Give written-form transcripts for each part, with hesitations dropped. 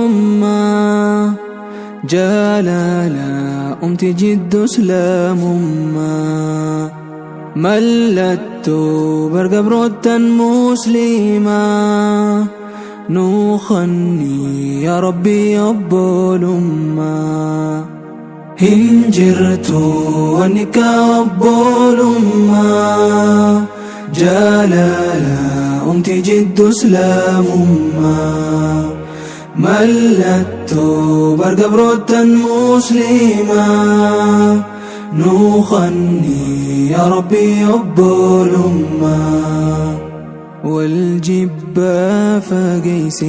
Obbolummaa jaalala umti jiddu islaamummaa mallattoo bargabroottan musliimaa nuukanni yaa rabbi obbolummaa hin jirtu wanni ka obbolummaa jaalala umti jiddu islaamummaa mallattoo bargabroottan musliimaa nuukanni yaa rabbi obbolummaa والجبا فقيس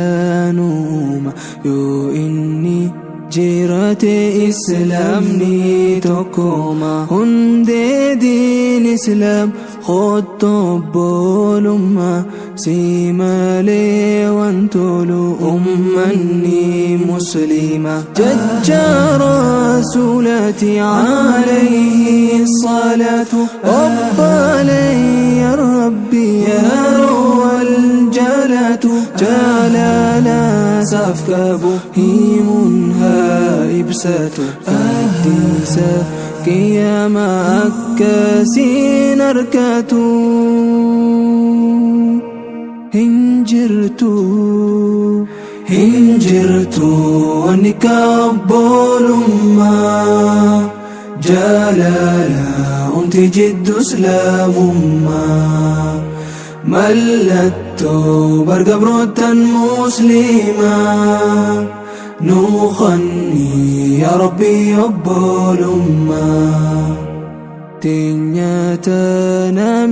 جلالانوما يو إني جيرت إسلامني تكوما هندي دين إسلام خط بولما سيمالي وانتولو أمني مسلمة جج رسولتي عليه الصلاة أبالي يا ربي يا روى الجلة جلالا سفكب هيمنها إبسة أديسة قيام أكاسين أركتو هنجرتو هنجرتو ونكابولما جلالا أنت جد اسلامما ملتو برقبروتا مسلما نوخني يا ربي أبولما Teenyata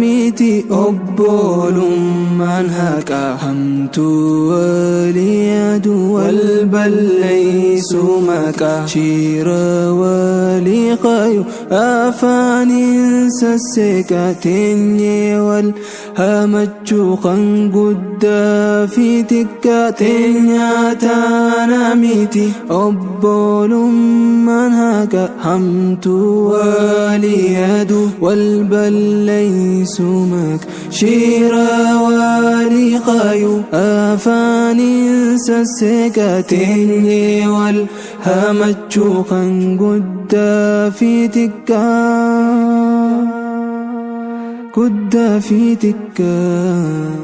miti obbolummaan haqa hamtuu walii yaadu wal balleessu maqaa shiira walii qayu afaaniin sasseeqa teenyee wal hamachuu kan guddaa fi xiqqaa teenyata miti obbolummaan haqa hamtuu walii yaadu wal balleessu maqaa shiira walii qayu afaaniin sasseeqa teenyee wal hamachuu kan guddaa fi xiqqaa guddaa fi xiqqaa.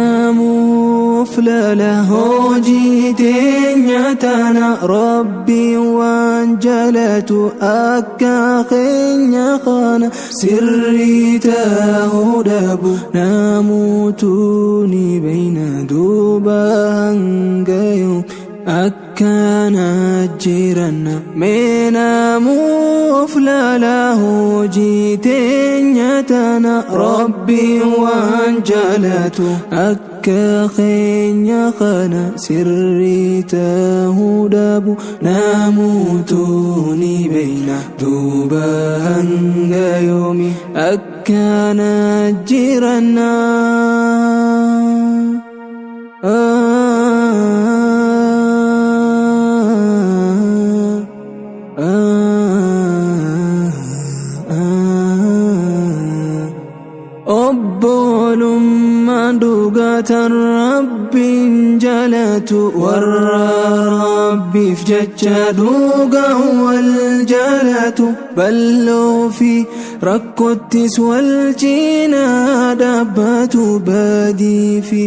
Meenamuuf lala hojii teenya tana rabbi waan jalatu akka keenya kana sirrii ta'uu dhabu namootni beeyna duuba hanga yoom akkana jiranna meenamuuf lala hojii teenya tana rabbi waan jalatu akka keenya kana sirrii ta'uu dhabu namootni beeyna duuba hanga yoomi akkana jiranna. Obbolummaan dhugaataan rabbiin jalatu warra rabbiif jecha dhugaa wal jalatu bal'oo fi rakkottis wal cinaa dhaabbatu badii fi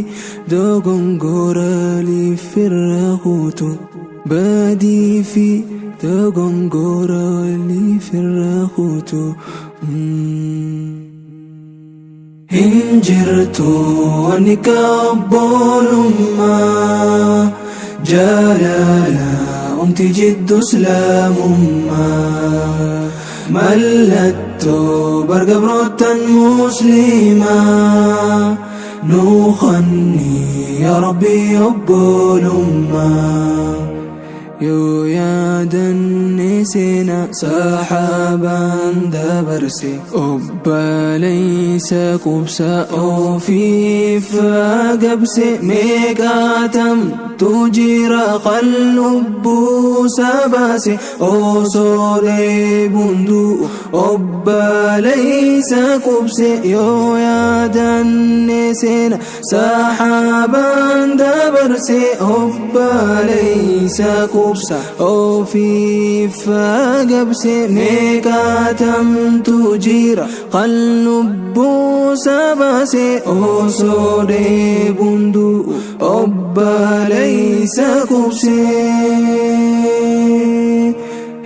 dogongora liifirra kutu badii fi dogongora liifirra kutu. Hinjirtu wanni ka obbolummaa jaalala umti jiddu islaamummaa mallattoo bargabroottan musliimaa nuukanni yaa rabbi obbolummaa. Yoo yaadanne seenaa saxaabaan dabarse obboleessa qubsa ofiif gabse meeqaatam Meeqatu jira kan lubbuu sabaase osoo dheebuun du'u obboleessa qubse yoo yaadanne seena saxaabaan dabarse obboleessa qubsa ofiif gabse. Meeqaatamtu jira kan lubbuu sabaase osoo dheebuun du'u obboleessa qubse.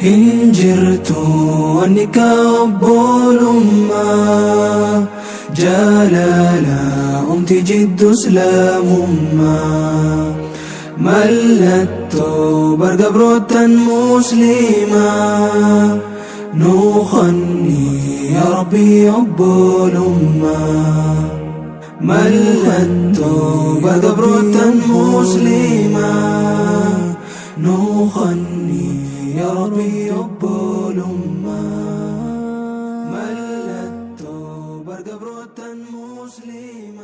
Hin jirtu wanni ka obbolummaa jaalala umti jiddu islaamummaa mallattoo bargabroottan musliimaa nuukanni yaa rabbii obbolummaa mallattoo bargabroottan musliimaa nuukanni yaa rabbii obbolummaa mallattoo bargabroottan musliimaa.